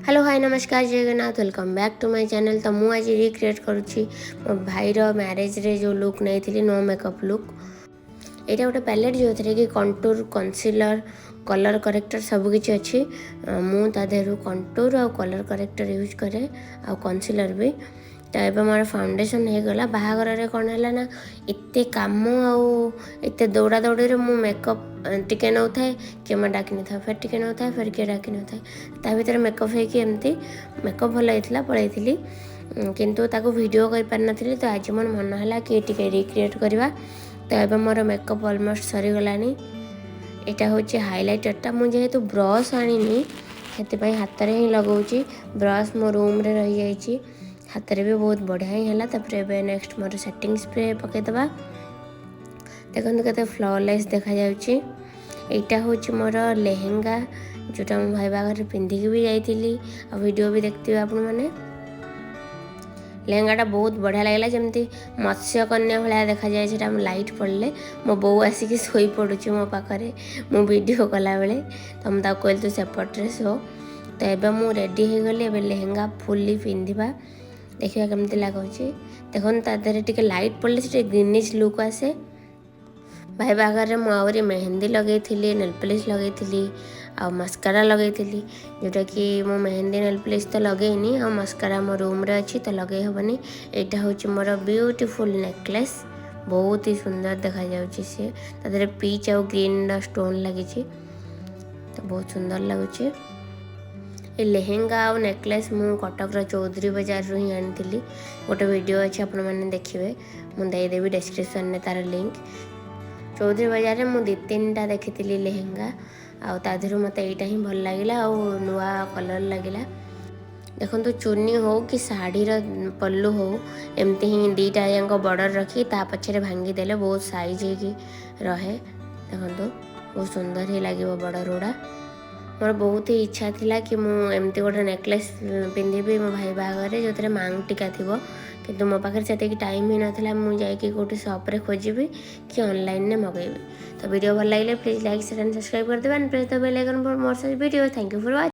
Hello, high, ନମସ୍କାର, ଜୟ Jagannath. Welcome back to my channel. ତ ମୁଁ ଆଜି ରିକ୍ରିଏଟ୍ କରୁଛି ମୋ ଭାଇର ମ୍ୟାରେଜ୍ରେ ଯେଉଁ ଲୁକ୍ ନେଇଥିଲି, ନୋ ମେକଅପ୍ ଲୁକ୍। ଏଇଟା ଗୋଟେ ପ୍ୟାଲେଟ୍, ଯେଉଁଥିରେ କି କଣ୍ଟୁର୍, କନସିଲର୍, କଲର୍ କରେକ୍ଟର୍ ସବୁକିଛି ଅଛି। ମୁଁ ତା ଦେହରୁ କଣ୍ଟୁର୍ ଆଉ କଲର୍ କରେକ୍ଟର୍ ୟୁଜ୍ କରେ ଆଉ କନସିଲର୍ ବି। ତ ଏବେ ମୋର ଫାଉଣ୍ଡେସନ୍ ହେଇଗଲା। ବାହାଘରରେ କ'ଣ ହେଲା ନା, ଏତେ କାମ ଆଉ ଏତେ ଦୌଡ଼ା ଦୌଡ଼ିରେ ମୁଁ ମେକଅପ୍ ଟିକେ ନେଉଥାଏ, କିଏ ମୋତେ ଡାକି ନେଉଥାଏ, ଫେର୍ ଟିକେ ନେଉଥାଏ, ଫେର୍ କିଏ ଡାକି ନେଉଥାଏ। ତା ଭିତରେ ମେକଅପ୍ ହେଇକି ଏମିତି ମେକଅପ୍ ଭଲ ହେଇଥିଲା, ପଳେଇଥିଲି, କିନ୍ତୁ ତାକୁ ଭିଡ଼ିଓ କରିପାରିନଥିଲି। ତ ଆଜି ମୋର ମନ ହେଲା କି ଟିକେ ରିକ୍ରିଏଟ୍ କରିବା। ତ ଏବେ ମୋର ମେକଅପ୍ ଅଲମୋଷ୍ଟ ସରିଗଲାଣି। ଏଇଟା ହେଉଛି ହାଇଲାଇଟରଟା। ମୁଁ ଯେହେତୁ ବ୍ରସ୍ ଆଣିନି, ସେଥିପାଇଁ ହାତରେ ହିଁ ଲଗାଉଛି। ବ୍ରସ୍ ମୋ ରୁମ୍ରେ ରହିଯାଇଛି। ହାତରେ ବି ବହୁତ ବଢ଼ିଆ ହିଁ ହେଲା। ତାପରେ ଏବେ ନେକ୍ସଟ ମୋର ସେଟିଂ ସ୍ପ୍ରେ ପକାଇଦେବା। ଦେଖନ୍ତୁ, କେତେ ଫ୍ଲଲେସ୍ ଦେଖାଯାଉଛି। ଏଇଟା ହେଉଛି ମୋର ଲେହେଙ୍ଗା, ଯେଉଁଟା ମୁଁ ଭାଇ ବାହାଘରରେ ପିନ୍ଧିକି ବି ଯାଇଥିଲି ଆଉ ଭିଡ଼ିଓ ବି ଦେଖିଥିବେ ଆପଣମାନେ। ଲେହେଙ୍ଗାଟା ବହୁତ ବଢ଼ିଆ ଲାଗିଲା, ଯେମିତି ମତ୍ସ୍ୟକନ୍ୟା ଭଳିଆ ଦେଖାଯାଏ ସେଇଟା ମୁଁ ଲାଇଟ୍ ପଡ଼ିଲେ। ମୋ ବୋଉ ଆସିକି ଶୋଇପଡ଼ୁଛି ମୋ ପାଖରେ ମୁଁ ଭିଡ଼ିଓ କଲାବେଳେ। ତ ମୁଁ ତାକୁ କହିଲି, ତୁ ସେପଟରେ ଶୋ। ତ ଏବେ ମୁଁ ରେଡ଼ି ହେଇଗଲି। ଏବେ ଲେହେଙ୍ଗା ଫୁଲି ପିନ୍ଧିବା, ଦେଖିବା କେମିତି ଲାଗୁଛି। ଦେଖନ୍ତୁ, ତା ଦେହରେ ଟିକେ ଲାଇଟ୍ ପଡ଼ିଲେ ସେଠି ଗ୍ରୀନିଶ୍ ଲୁକ୍ ଆସେ। ଭାଇ ବାହାଘରରେ ମୁଁ ଆହୁରି ମେହେନ୍ଦି ଲଗେଇଥିଲି, ନେଲ୍ ପଲିସ୍ ଲଗେଇଥିଲି ଆଉ ମସ୍କାରା ଲଗେଇଥିଲି, ଯେଉଁଟାକି ମୁଁ ମେହେନ୍ଦି, ନେଲ୍ ପଲିସ୍ ତ ଲଗେଇନି ଆଉ ମସ୍କାରା ମୋ ରୁମ୍ରେ ଅଛି, ତ ଲଗେଇ ହେବନି। ଏଇଟା ହେଉଛି ମୋର ବ୍ୟୁଟିଫୁଲ୍ ନେକଲେସ୍। ବହୁତ ହି ସୁନ୍ଦର ଦେଖାଯାଉଛି ସିଏ। ତା ଦେହରେ ପିଚ୍ ଆଉ ଗ୍ରୀନ୍ର ଷ୍ଟୋନ୍ ଲାଗିଛି, ତ ବହୁତ ସୁନ୍ଦର ଲାଗୁଛି। ଏ ଲେହେଙ୍ଗା ଆଉ ନେକଲେସ୍ ମୁଁ କଟକର ଚୌଧୁରୀ ବଜାରରୁ ହିଁ ଆଣିଥିଲି। ଗୋଟେ ଭିଡ଼ିଓ ଅଛି, ଆପଣମାନେ ଦେଖିବେ। ମୁଁ ଦେଇଦେବି ଡେସ୍କ୍ରିପସନ୍ରେ ତା'ର ଲିଙ୍କ୍। ଚୌଧୁରୀ ବଜାରରେ ମୁଁ ଦୁଇ ତିନିଟା ଦେଖିଥିଲି ଲେହେଙ୍ଗା ଆଉ ତା ଦେହରୁ ମୋତେ ଏଇଟା ହିଁ ଭଲ ଲାଗିଲା ଆଉ ନୂଆ କଲର୍ ଲାଗିଲା। ଦେଖନ୍ତୁ, ଚୁନି ହଉ କି ଶାଢ଼ୀର ପଲ୍ଲୁ ହଉ, ଏମିତି ହିଁ ଦୁଇଟା ଯାକ ବର୍ଡ଼ର ରଖି ତା ପଛରେ ଭାଙ୍ଗିଦେଲେ ବହୁତ ସାଇଜ୍ ହେଇକି ରହେ। ଦେଖନ୍ତୁ, ବହୁତ ସୁନ୍ଦର ହିଁ ଲାଗିବ ବର୍ଡ଼ର ଗୁଡ଼ା। ମୋର ବହୁତ ହି ଇଚ୍ଛା ଥିଲା କି ମୁଁ ଏମିତି ଗୋଟେ ନେକଲେସ୍ ପିନ୍ଧିବି ମୋ ଭାଇ ବାହାଘରରେ, ଯେଉଁଥିରେ ମାଙ୍ଗ ଟିକା ଥିବ। କିନ୍ତୁ ମୋ ପାଖରେ ସେତିକି ଟାଇମ୍ ହିଁ ନଥିଲା, ମୁଁ ଯାଇକି କେଉଁଠି ସପ୍ରେ ଖୋଜିବି କି ଅନଲାଇନ୍ରେ ମଗାଇବି। ତ ଭିଡ଼ିଓ ଭଲ ଲାଗିଲେ please like, share and subscribe କରିଦେବେ and press the bell icon for more such video. Thank you for watching.